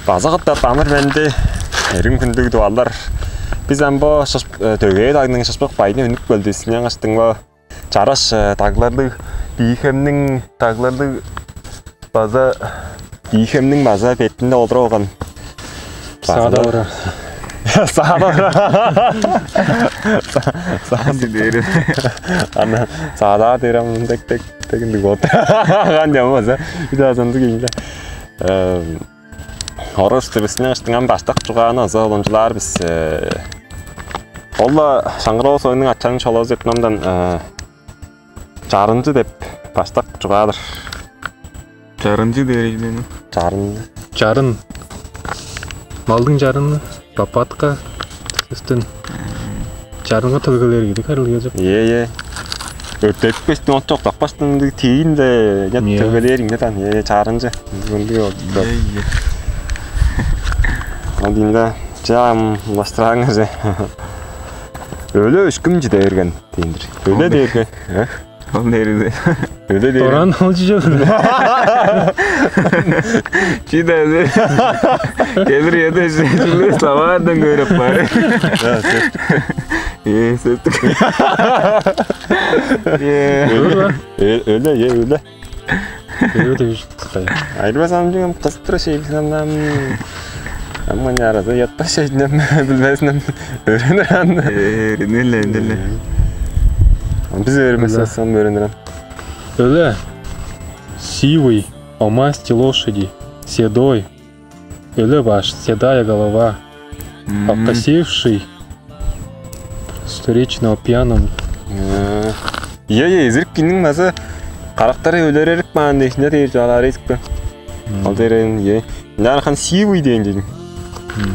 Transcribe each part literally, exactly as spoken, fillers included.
База катап амыр-менди, эргим хүндүг тывалар. Бис ам бо Шыш-, э, Дөгээ дагның Шыпшык байыны үнүп келдивис. Ынчангаштың бо чараш, э, дагларлыг Бии-Хемниң, дагларлыг база Бии-Хемниң база бетинде олуруп алган. Саада база бара. Саада бара. Са-, саада дээр. Ана саада дээр ам тек, тек, тек ындыг болду. Хан ямаза. Бир азандык ийин. Эм, орус дивизияның аштыңан баштак чугааны аза олончулаар бис. Ол-ла Шаңгыр-оол союнуң ачаның шолозу деп номдан, э, чарынчы деп баштак чугаалар. Чарынчы дээр ийин. Чарынчы. Чарын. Малдың чарыны, лопатка, сөстен. Чарынга төлгелээр киди харыл кежип. Е, е. Өттеп кестиң от чок такпаштың тиин де нет. Е. Төлгелээр ине дан. Е, чарынчы. Мындыг ол. Е, е. Ол динде жам улаштыраңар же. Өлө өшкүм чиде берген дейиндир. Өлө дээрге. Э? Ол дээрге. Өлө дээр. Оран ол чүжө. Чиде. Келир еде чүлү словардан көрүп бар. Э, сөттүк. Э. Өлө, е, өлө. Өлө деп. Айырбас амчыгам кыстыр шейгизамнам. Амма няразы ятпас шейдинем билбеснем. Өренер аны. Э, неле, неле. Биз өрмесе сан өренер. Өлө. Сивый, о масти лошади, седой. Өлө баш, седая голова. М. Окосевший. Встречного пьяным. Э, е, е, эзирик кинниң база карактары өлөрерик маан дээшинде дээр чугаалаар эзикпе. М. Ол дээрен, е. Ынчаар хан сивый дээн дедим. М.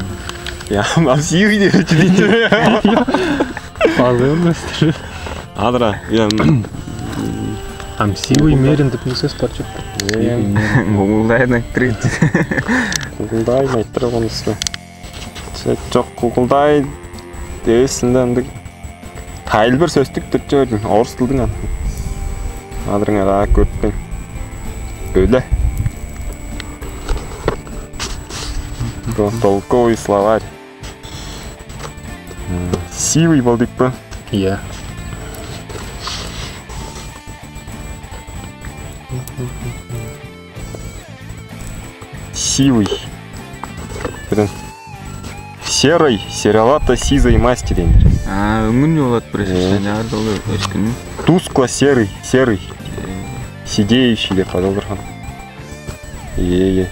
Я, ам сивый дээр чү дейт. Алыын өстүр. Адыра, я. Ам сивый мерин деп не сөс бар чоп. Гуглдайын айттырыйт. Гуглдайын айттырып онусу. Чок, Гуглдай дээшинде ындыг тайылбыр сөстүк деп чөөрдүң, орус тылдың аны. Адырың араа көрүптүң. Өлө. Толковый словарь. Сивый болдук па? Иә. Сивый. Серый, серовато-сизой масти деймир. А, өңүн ёлат бир эшен яар долу өшкүнү. Тускло-серый, серый. Сидеющий деп адалдыр хан. Ие, ие.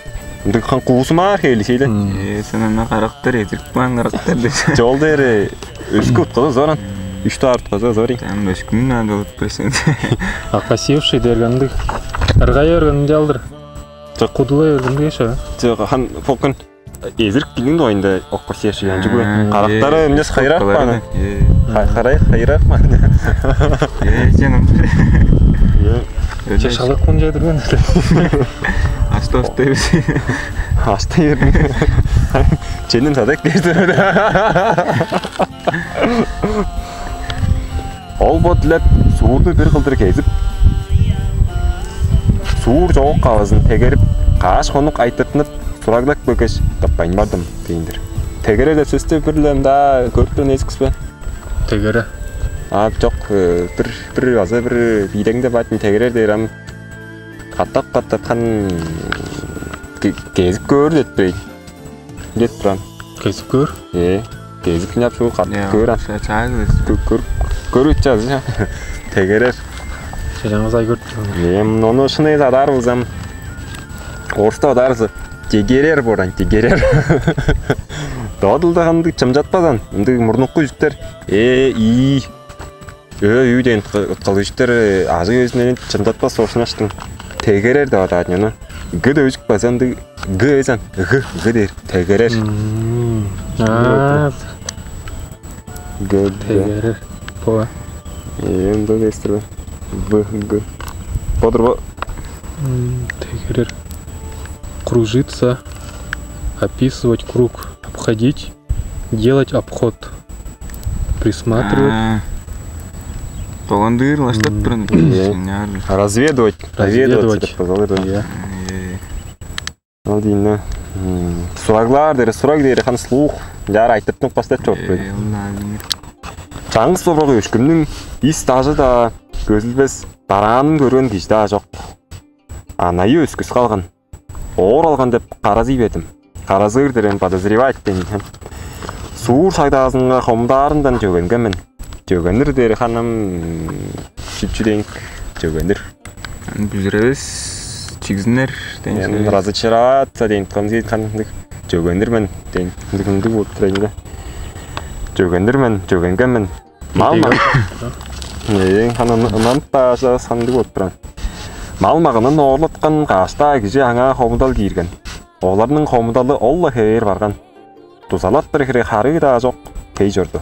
Ындыг хан куусумаар хээли сейле. Э, сен ана карактар эзирип каан карактар деп. Жол дери өскү утказа зоран. Үш таар утказа зорин. Там өшкүнүн адалып берсең. Окосевший дерген ындыг. Ыргай өргөн жалдыр. Жок. Кудулай өргөн дээш а? Жок, хан фокун эзирик килиң доойнда окко сеш янчы кула. Карактары эмнес хайрак баны. Харай хайрак баны. Э, жаным. Че шалак кун жадырган. Ашты ашты. Ашты ерин. Ченин садак дерди. Ол бо дилеп суурну бир кылдыр кезип, суур чогук кавызын тегерип, кааш хонук айтыртынып, сураглап көргеш, тыппайн бардым дейиндир. Тегере деп сөстү бир-ле мында көрүптен эзикпис бе? Тегере. А, жок, бир бир база бир бийлеңде баатын тегерер дээр ам катап катап хан кезип көөр детпейн. Деп турам. Кезип көр. Э, кезип кыняп шуу кат көр ан. Чаа көр. Көр көр көр иччазы. Тегерер. Чажаңыз ай көрүп турган. Эм, ону шыны эди адар болзам. Орста адарызы тегерер боран тегерер. Додулда кандык чымчатпазан. Ындыг мурнукку жүктер. Э, и. Өө, үүден ыткалыыштар азы өзүнен чымдатпас сорсунаштың тегерер деп адаадын ана. Г да өзүк базанды г эзан г г дээр тегерер. Аа. Г г. Тегерер. Бо. Эмдо дестир бе? В г. Бодур бо. Тегерер. Кружиться. Описывать круг. Обходить. Делать обход. Присматривать. Долгандыыр лаштап туран. Разведывать. Разведывать деп базалар. Иә. Ол дейін да. Сураглаар дээри, сураг дээри хан слух. Чаар айтыртынып каштап чоруп. Чаңгыс собрага өшкүмнүң ис дажы-даа көзүлбес дараанын көрген кижи-даа чок. Анайы өскүс калган. Оор алган деп каразый бердим. Каразыыр дерен подозревать дээн. Суур сагдаазынга хомдаарындан чөгенген мен. Чөгенир дери ханым чүчү дээнк. Чөгенир. Бүзүревес чигзинер дээн. Разочароваться дээн кымзыйт хандык. Чөгенир мен дээн. Ындыг ындыг болуп тур эле. Чөгенир мен, чөгенген мен. Мал ма. Ээн ханы ынанып баажа сандыг болуп туран. Мал магынын оорлаткан каштаа кижи аңаа хомудал киирген. Оларның хомудалы ол-ла хевээр барган. Дузалаттыр хире харыы-даа чок, кей чорду.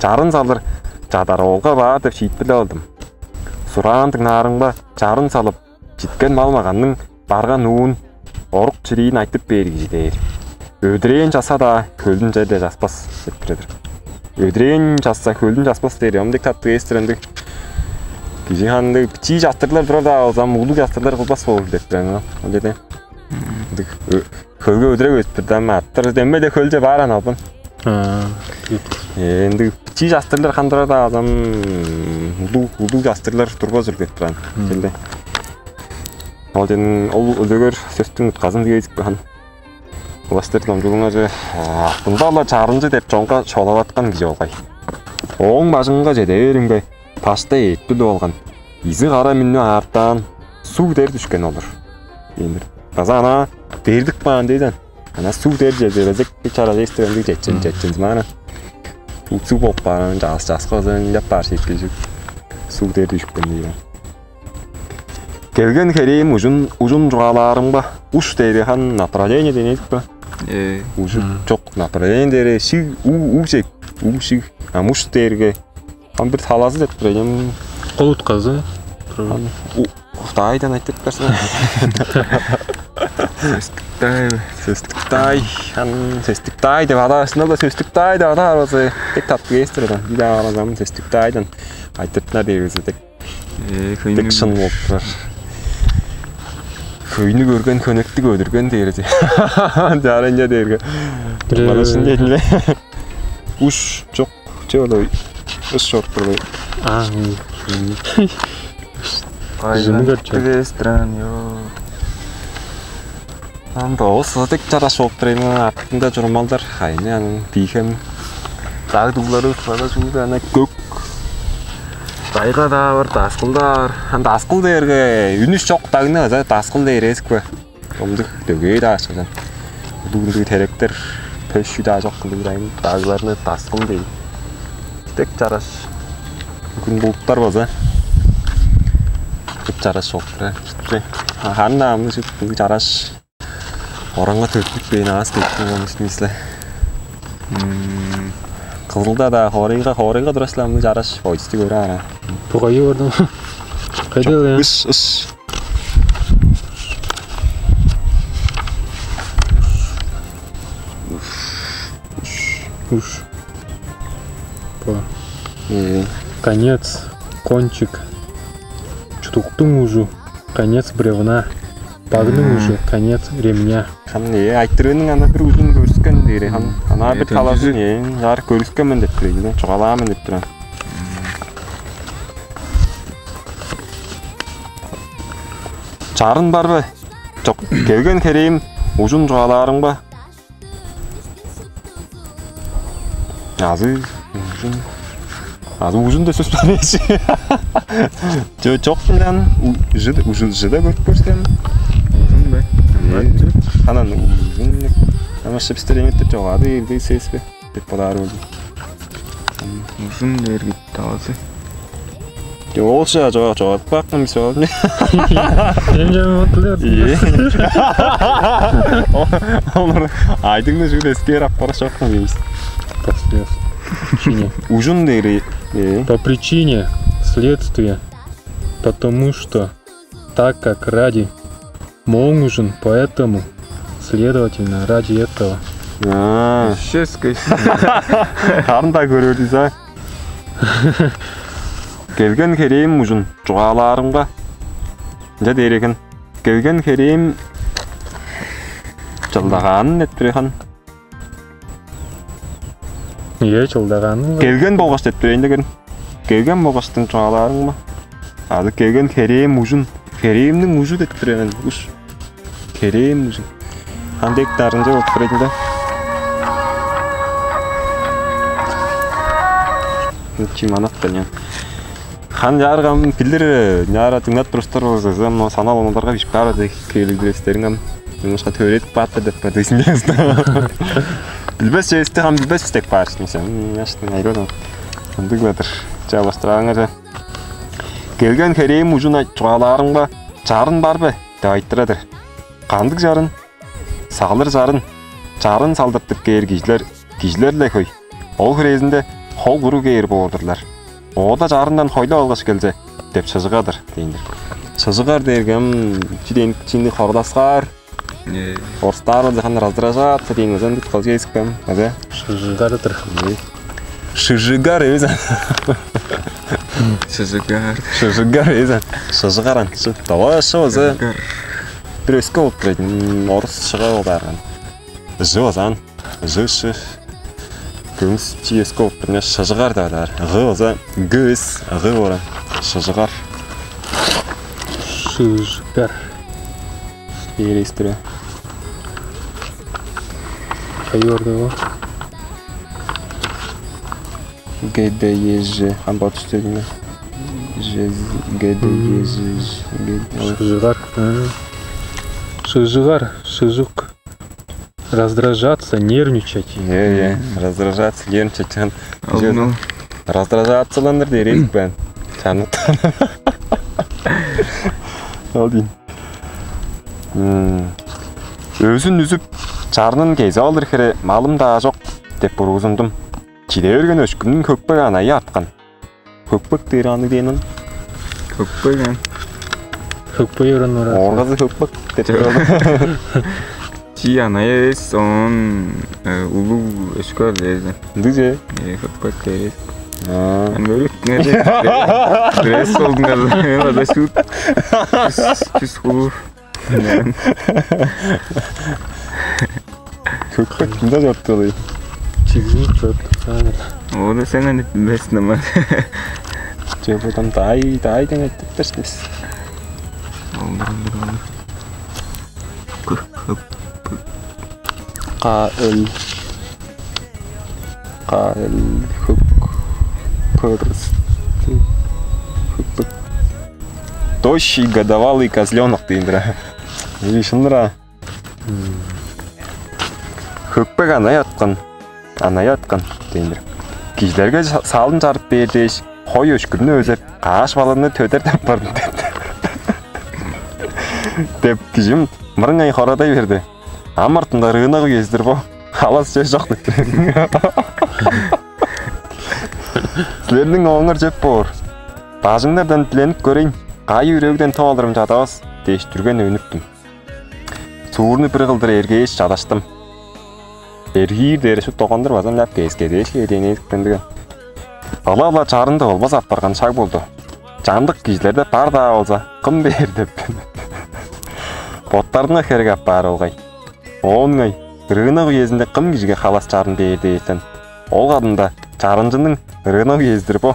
Чарын салыр чадар оолга баар деп шиитпирлеп алдым. Сураан дыңнаарымга чарын салып, читкен мал маганның барган уун орук чириин айтып бээр кижи дээр. Өдүрээн часа-даа хөлүн черде часпас деп бир-дир. Өдүрээн часса хөлүн часпас дээр. Омдек таптыг эстирендиг. Кижи хандыг бичии чаптырлар турар-даа болзам, улуг чаптырлар кылбас болур деп турар. Ол жерде. Ындыг хөлгө өдүреп өтүп турдам аттыр демме де хөлче бааран албын. Ындыг чи частырлар хандырар да адам улуу улуу частырлар турбас үргет туран. Келди. Ол ден ол үлдөгөр сөстүң утказын дигейзик бахан. Уластыр домчулуңаже мында ала чарынчы деп чонга шолаваткан кижи болгай. Ооң бажыңга чеде бериңбе, ташта ээтпил болган. Изи кара мүннү аартаан суг дер дүшкен олур. Иймир. База ана дердик баан дейден. Ана суг дер черде безек чара дейстирен ди четчен четчен мана. Утсуг болуп баан час час кызын деп бар шийткежик. Суг дер дүшкен дейден. Келген херээм ужун ужун чугаалаарымга уш дээри хан направление денедик ба? Э. Ужу чок направление дээри шиг у у шиг у шиг а муш дээрге ам бир талазы деп тур эм. Кол утказы. Ам у Кытайдан айтып берсең. Сөстүктай. Сөстүктай. Ан сөстүктай деп ада шынында да сөстүктай деп ада арбазы. Тек татты кестир эден. Бида арбазам сөстүктайдан. Айтыптына бербезе тек. Э, Тек шын болуп турар. Хөйнү көрген хөнектиг өдүрген дээрди. Жарынча дээрге. Бара шын дедиле. Уш жок. Че олой. Ыс чоруп турбай. А. Жыны көрчө. Тигестирен ё. Анда ол сызык чараш болуп турайын артында журмалдар хайны анын бийхем даг дуглары ысылада жууда ана көк. Дайга даа бар, даскыл даа бар. Анда аскыл дээрге үнүш чок дагны аза даскыл дээр эсик бе? Омдук дөгээ даа ашкажан. Улуг-улуг теректер пөшү даа чок кылдырайын. Дагыларны даскыл дейн. Тек чараш. Күн булуттар база. Тек чараш чок. Ханна амны чык чараш. Оранга төртүк бейн аас кеткен болмуш мисле. Кызылда да хорыйга хорыйга турасла амны чараш. Ойчту көрө ара. Бугайы көрдүм. Кайда ол я? Ыш ыш. Уш. По. Э. Конец, кончик. Чудуктуң ужу, конец бревна. Багның ужу, конец ремня. Хан э айтырының ана бир ужун көрүскен дээри хан ана бир талазын э жар көрүскен мен деп тур эди чугаалаан мен деп турам. Чарын бар бе? Жок. Келген херейим ужун чугаалаарың ба? Азы ужун азы ужун да сөс бар эчи. Жо жок билан жыда көрүп көрсем. Ужун бе? Анан ужун. Ама шипстер эметтер жок ады элдей сес бе? Деп болаар болду. Ужун дээрги талазы. Олча жок жок баккын бис ол. Сен жаман кылып. Ие. Олар айдыңны жүгүр эскер ап бара чокму дейбиз. Причине. Ужун дээри. По причине, следствие, потому что, так как, ради. Мооң ужун, поэтому, следовательно, ради этого. Шескеш. Харын да көрөрүз а. Келген херээм ужун чугаалаарымга. Ынча дээрегин. Келген херээм Чылдагаанын деп тур ийин. Ийе, чылдагаанын. Келген болгаш деп тур ийин дегеним. Келген болгаштың чугаалаарың ма? Азы келген херээн ужун. Херээмниң ужу деп тур ийин. Уш. Херээн ужун. Андек дарынча болуп тур ийин да. Чи манаттан я. Хан чааргам билир, няра дыңнап турустар болза, но санал онударга бишип каар дег кээлиг билестериң ам. Немножко төөрээдип каапты деп бар дээсиң. Билбес чеести хам билбес деп баар сен. Яштың айрон. Ындыгладыр. Ча бастыраңар. Келген херээн ужуна чугаалаарымга чарын бар бе деп айтырадыр. Кандыг чарын? Салыр чарын. Чарын салдыртып кээр кижилер, кижилер-ле хөй. Ол хирээзинде хол куруг кээр боор-дурлар. Оода чарындан хойлап алгаш келзе, деп шыжыгар-дыр дээн-дир. Шыжыгар дээрге ам чү дээн чиңни хордаскаар. Э. Орустаар болза ханы раздражаться дээн ызан деп калча эскем. Аза. Шыжыгар-дыр. Э. Шыжыгар эвес. Шыжыгар. Шыжыгар эвес. Шыжыгар ан. Шы. Давай шы болза. Шыжыгар. Бир өске болуп турайын. Орус шыга болаарган. Жы базаан. Жы шы. Көңүс чиеске болуп турна шыжыгар да бар. Гы база гыс. Гы бора. Шыжыгар. Шыжыгар. Берестире. Кайорда. Г Д Е Ж. Амбат үстелине. Жез. Г Д Е Ж. Шыжыгар. Шыжыгар. Шыжык. Раздражаться, нервничать. Е, е, раздражаться, нервничать деген. Алдын ол. Раздражацияланыр дээрейик бен. Чаны. Алдын. Өзүн үзүп, чарнын кезип алыр хире малым даа жок деп буруузундум. Чиде берген өшкүмнүң хөкпек анайы арткан. Хөкпек дээр аны дээн ын. Хөкпек ан. Хөкпей өрөн орар. Оргазы хөкпек деп. Чи анай эвес, он улуг өшкө дээзин. Ындыже. Э, хөкпек эвес. А. Ан өрүк не де. Стресс болдуңар. Мен ада шут. Чүс кулур. Көкпек мында чорттулай. Чигзин чорттуктаан. Ону сен аны билбесин ама. Че, потом дай, дай деп айтып берсес. Олдур, олдур, олдур. Көк, көк. Ка өл. Ка өл хөк. Көрүстү. Хөк. Тощий годовалый козленок дейндир. Или шындыр а. Хөкпек анай аткан, анай аткан дейндир. Кижилерге салын чарып бээр дээш, хой өшкүрнү өзеп, кааш балыгны төдер деп бардым деп. Деп кижим мырыңай хорадай берди. Ам артында рынок үезидир бо. Халас чөс чок деп. Силерниң ооңар чеп боор. Бажыңнардан диленип көрейн. Кайы үрегден тоолдурум чадавас дээш дүрген өнүктүм. Суурну бир кылдыр эргээш чадаштым. Эргиир дээри шут догандыр база мынап кээске дээш кээдээн эдиктендиген. Ыла-ыла чарынды болбас апарган шаг болду. Чамдык кижилерде бар-даа болза, кым бээр деп. Боттарынга херек апаар болгай. Оонуңай, рынок үезинде кым кижиге халас чарын бээр дээштен. Ол кадында чарынчының рынок үезидир бо.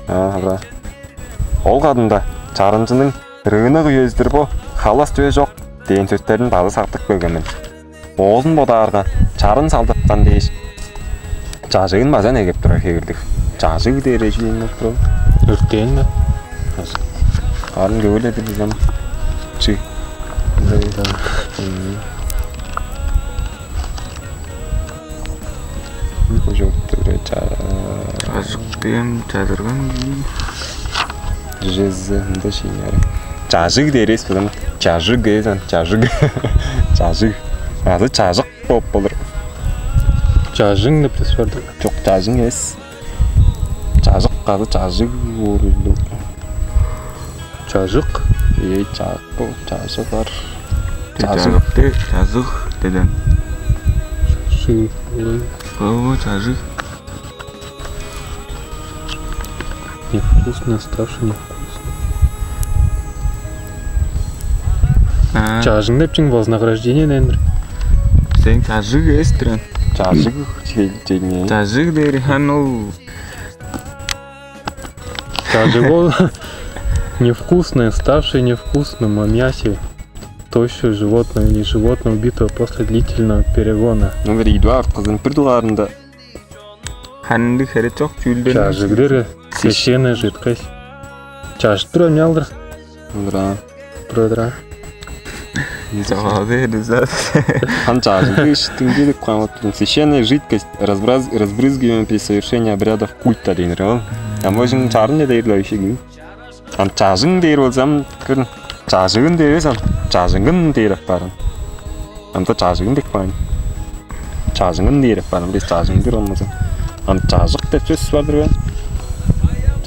А, ура. Ол кадында чарынчының рынок үезидир бо, халас чүве чок дээн сөстерин база сактып келген мен. Оозун бодаарга, чарын салдырткан дээш, чажыын база негеп турар хевирлиг. Чажыг дээр эжиин болуп турар. Өртээн бе? Арын көөледир бизем. Чыг. Ужуктуре ча. Ажык дем чадырган. Жезинде шиняр. Чажыг дээрес билем. Чажыг эзен, чажыг. Чажыг. Азы чажык болуп болур. Чажың деп тес барды. Жок, чажың эс. Чажык кады чажыг уурулду. Чажык? Эй, чажык бу, чажык бар. Чажык. Чажык де, чажык деден. Шы, ой. О, чажык. Невкусно, ставший невкусно. Чажың деп чиң вознаграждение дендир. Сен чажыг эстирен. Чажыг чейне. Чажыг дери хан ол. Чажыг ол невкусное, ставшее невкусным о мясе тощего животного или животного, убитого после длительного перегона. Ну, говорит, Эдуард кызын бир дугаарында. Ханды хере чок чүүлден. Чажыг дери священная жидкость. Чажып тур эмне алдыр? Ындыра. Турадыра. Чаваады элиза. Хан чажыг иштинге деп каамап турдум. Священная жидкость, разбраз- разбрызгиваемая при совершении обрядов культа дейнер ол. А может чарын не дейр вообще? Ам чажың дээр болзам, кыр чажыгын дээр эвес, ам чажыңын дээр аппаарым. Анда чажыгын деп каайн. Чажыңын дээр аппаарым, бис чажың дээр болмаса. Ам чажык деп сөс бар-дыр бе?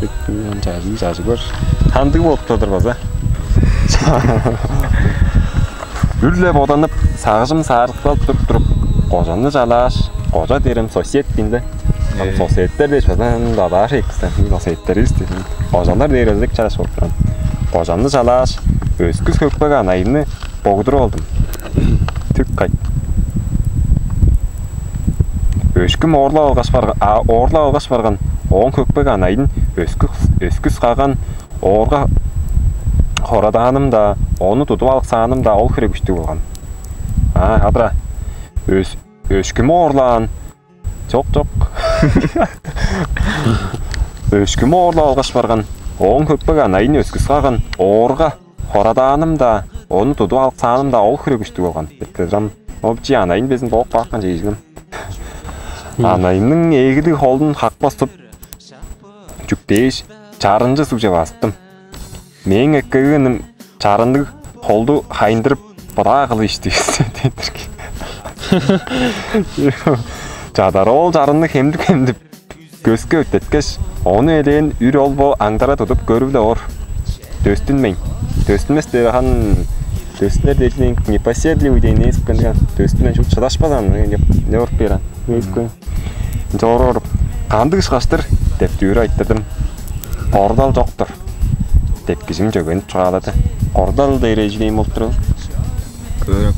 Тек ам чажың, чажыг бар. Хандыг болуп турдур база. Үрле боданып, сагыжым саарыкталып туруп туруп, кожаны чалааш, кожа дээрим сосед дейн да. Ам соседтер дээш база дадааш эккистен, соседтеривис дээш. Кожалар дээр элек чараш болуп турган. Кожамны чалааш, өскүс хөкпек анайымны богдуруп алдым. Түк кайт. Өшкүм оорлап алгаш барган, а оорлап алгаш барган, ооң хөкпек анайын өскүс өскүс каган оорга хорадааным-даа, ону тудуп алыксааным-даа ол хире күштүг болган. А, адыра. Өс өшкүмү оорлаан. Чок, чок. Өшкүмү оорлап алгаш барган, ооң хөппег анайын өскүс каган, оорга хорадааным-даа, ону тудуп алыксааным-даа ол хире күштүг болган. Эптедирам, ол чи анайын безин бооп каапкан чейжилим. Анайымның эгидиг холдун хакпас туп, чүктээш, чарынчы сугже базыптым. Мээң эккелгеним чарындыг холду хайындырып, быдаа кылып иштивис дедирги. Чадар ол чарынны хемдип-хемдип, көскү өттеткеш, ону элээн үр ол бо аңдара тудуп көрүп-ле ор. Дөстүнмейн. Дөстүнмес дээр хан дөстүнер дээш непоседливый дээн эскип каан. Дөстүнмейн шуут шыдашпадан не не уруп бээр ан. Эскип. Чоруп, кандыг ышкаш-тыр деп дүвүр айтырдым. Кордал чок-тур деп кижим чөгенип чугаалады. Кордал дээр эжилээн болуп турул. Көрөк.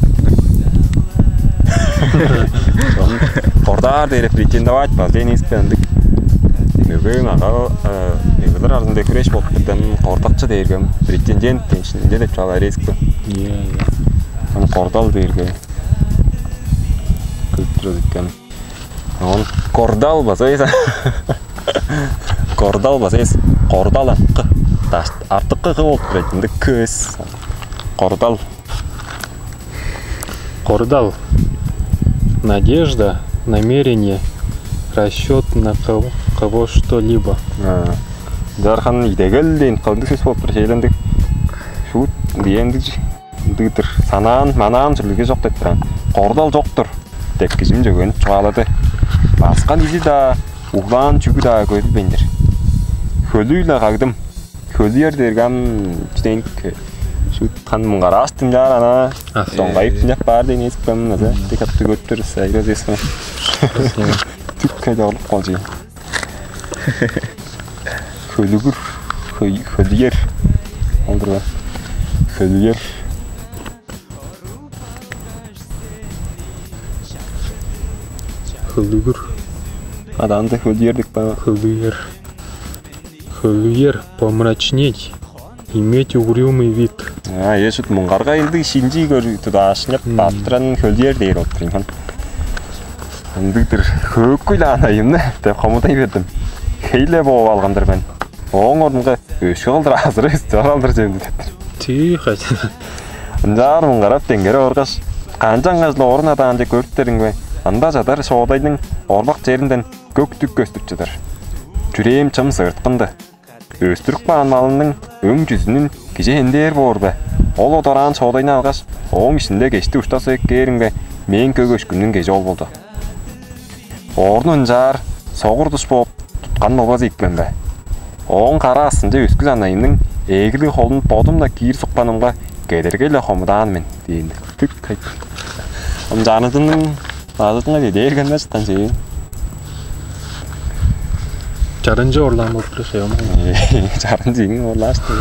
Кордаар дээре претендовать база эниспе ындыг. Мөге мага мөгелер арасында хүреш болуп турдан кордакчы дээргем претендент дегеншин деп чугаалаар эскип. Иә, иә. Ам кордал дээрге көп турат экен. Он кордал база эс. Кордал база эс. Кордал аккы. Даш артыккы кы болуп турат. Ынды кыс. Кордал. Кордал. Надежда, намерение, расчёт на кого, кого что-либо. Дархан идегел дейн кылдыг сөс болуп тур шээлендик. Шуут диендиг дыдыр. Санаан, манаан чүрлүгү чок деп туран. Кордал чок-тур деп кижим чөгөнүп чугаалады. Баскан кижи-даа, углаан чүгү-даа көзүлбейн-дир. Хөлүү-ле кагдым. Хөлүер дээрге ам чүдейник шуут хан муңгарааш дыңчаар ана. Соңгайып дыңчап баар дейн эзип кам аза. Тек апты көттүр сайраз эсме. Түк кайда олуп калчы. Хөлүгүр, хөлүер. Алдырга. Хөлүер. Хөлүгүр. Адаанда хөлүер деп баа. Хөлүер. Хөлүер, помрачнеть, иметь угрюмый вид. А, я что-то муңгарга илдиг шинчи көрүп тудаашынып баттыран хөлүер дээр отурайын. Ындыгдыр хөөкүл анайымны деп хомудай бердим. Хейле бооп алган-дыр мен. Ооң орнунга өшкү кылдыр азыр эс чоралдыр чемди дептир. Тихо. Ынчаар муңгарап деңгере оргаш, канчангаш-ла орун адаанче көрүптериң бе? Ында чадар шоодайның орбак черинден көк дүк көстүп чыдыр. Чүрээм чым сыырткынды. Өстүрүп каан малының өң чүзүнүн кижи хендээр боор бе? Ол одараан шоодайны алгаш, ооң ишинде кешти уштас эккээриң бе? Мээң көк өшкүмнүң кежи ол болду. Оорну ынчаар согур душ бооп туткан болбас ийикпен бе? Ооң кара астынче өскүс анайымның ээглиг холун бодум-на киир сукканымга кедерге-ле хомудаан мен дээн. Түк кайт. Ынчаанызының базытыңа дедээрген да чыткан чейин. Чарынчы орлаан болуп тур соём. Чарынчы иң орлаашты.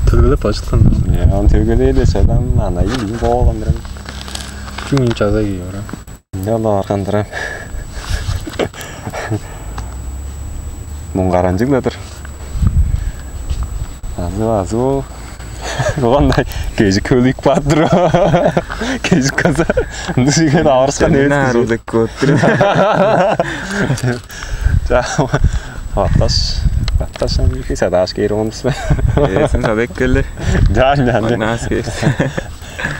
Тылгылап бажыткан. Ам төгелээле чадам анайы билим болган бирем. Чүң чаза киyor. Яла аргандырам. Муңгаранчыгладыр. Азы азы ол. Оондай кежик хөлүк баатыр. Кежик каза. Ындыг шиген авырышкан Чемина эвес. Арылдык көттүр. Ча. Ватташ. Ватташ ам ки садаш кээр оңдус бе? Э, сен садек келди. Жан жан. Нас кээр.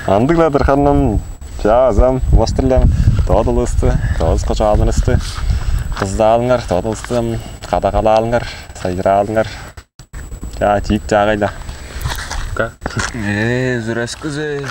Андыгладыр ханнам. Ча азам улаштырлам. Тодулусты, тодус кочаалынысты. Кыздаалыңар, тодулусту кадакалаалыңар, сайжыраалыңар. Ча чиик чаагайла. Э, зурашкызы.